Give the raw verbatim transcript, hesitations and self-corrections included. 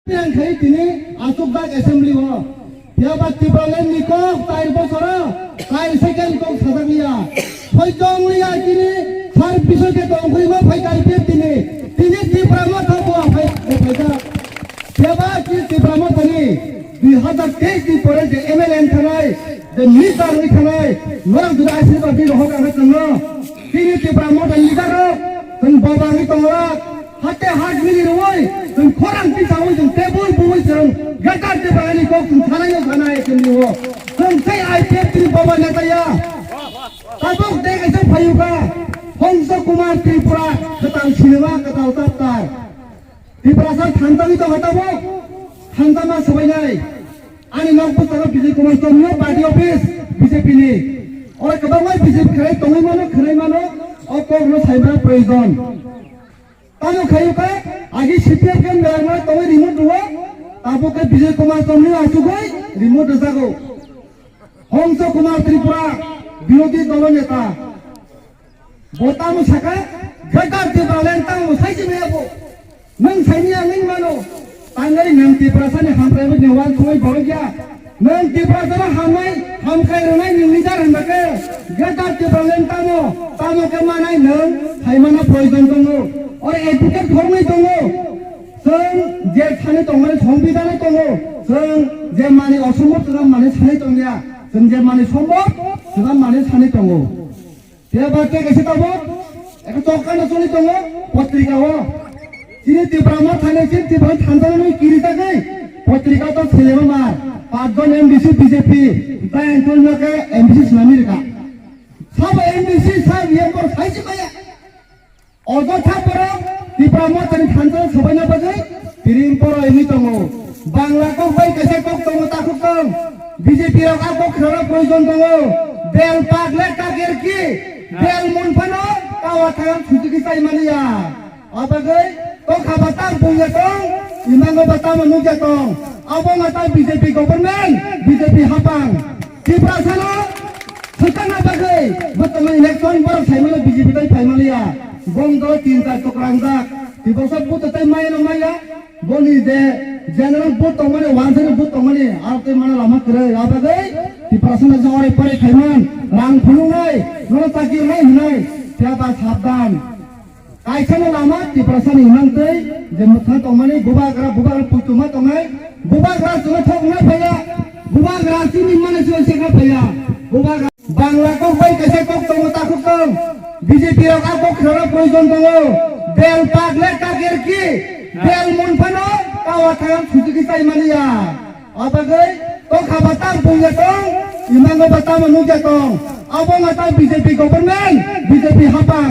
Yang khai tini aswk dak assembly o. Phiya ba Tipraland ni kok tai bosoro tai second kok sajak liya. Soi tong liya tini sar bisoi ke tong khui ma phai kai pe tini. Tini Tipra Motha bo phai, phai ka. Phiya ba tini Tipra Motha ni dui hazar teis ni pore je M L A wng thanai, je minister wng thanai, norok jodi asirwad di rohor ang tongno. Tini Tipra Motha ni leader rok, tong baba ni tongla. Hate hak mili rwui, chwng khorang tisaui, chwng tebui bui, chwng Greater Tipraland ni kok chwng sanai no sanai chwng ni o. Chwng sei I P F T ni baba neta ya. Tabuk de kaisa phayuka, Hongso Kumar Tripura, kwtal sinima, kwtal chapter. Tiprasa thansa ni tongkha tabuk, thansa ma swbainai. Ani nok bwskango Bijay Kumar Chomni party office B J P ni. Oro kwbangma B J P khlai tongwi mano, khwnai mano, o kok no saimana proyojon. Tamo khayu khe agi C P M khe mela mela tongwi remote rwo, tabuk khe Bijay Kumar Chomni achugwi remote rwjago. Hongso Kumar Tripura, birodhi dolo neta. Bo tamo saka, Greater Tipraland tamo saisi maya bo. Nwng saini ang wng mano. Tangwi nwng Tiprasani hamkraibani uansugwi borok ya. Nwng Tiprasano hamnai, hamkrai rwnai nwng leader hwnba khe, Greater Tipraland tamo, tamo khe manai nwng phaimano proyojon tongo. Oro advocate khoroknwi tongo. Chwng je sani tongmani songbidanw tongo. Chwng je mani osombhob chwng mani sani tongya. Chwng je mani sombhob chwng mani sani tongo. Phiya ba tei kaisa tabuk, eko chokano choli tongo, potrika o. Chini Tipra Motha ni, chini Tipra thansa ni kiri tagwi, potrika to selema mar. Pachjon M D C B J P, tei tolno khe M D C swnamwi rwkha. Sabo M D C sa riyang bor saisi maya. Ojotha borok Tipra Motha ni thansa sobaina bagwi, Piring poro wngwi tongo. Bangla kok bai kaisa kok tongo, takhuk tong. B J P rok a kok khwnana proyojon tongo. Bel pak le kaker ki. Bel mun phano kawa thang sujuki chai maliya. A bagwi tokha ba tam pungya tong, imango ba tamo nukya tong. Abo ma ta B J P government, B J P hapang. Tiprasano swkangna bagwi bwtwmani election borok saimano B J P tai phaimaliya. Bong dolo tin char chokrangjak. Tiprasa bwtw tai maya no maya. Boni je general vote tongmani, one side vote tongmani, aro tei mana lama kwrwi, a bagwi Tiprasano je ore pore khaiman, rang phunuknai, nono chakirnai hwnwi, phiya ba sabdan. Kaisano lama Tiprasani hwnang tei je mwthang tongmani bubagra, bubagra puituma tongnai, bubagra chwngno thok wngna phaiya, bubagra chini mani chwngno sekna phaiya, bubagra. Bangla kok bai kaisa kok tongo, takhuk tong. B J P rok a kok khwnana proyojon tongo. Bel pak le kaker ki. Bel mun phano kawa thang sujuki chai maliya. A bagwi tokha ba tam pungya tong, imango ba tamo nukya tong. Abo ma ta B J P government, B J P hapang.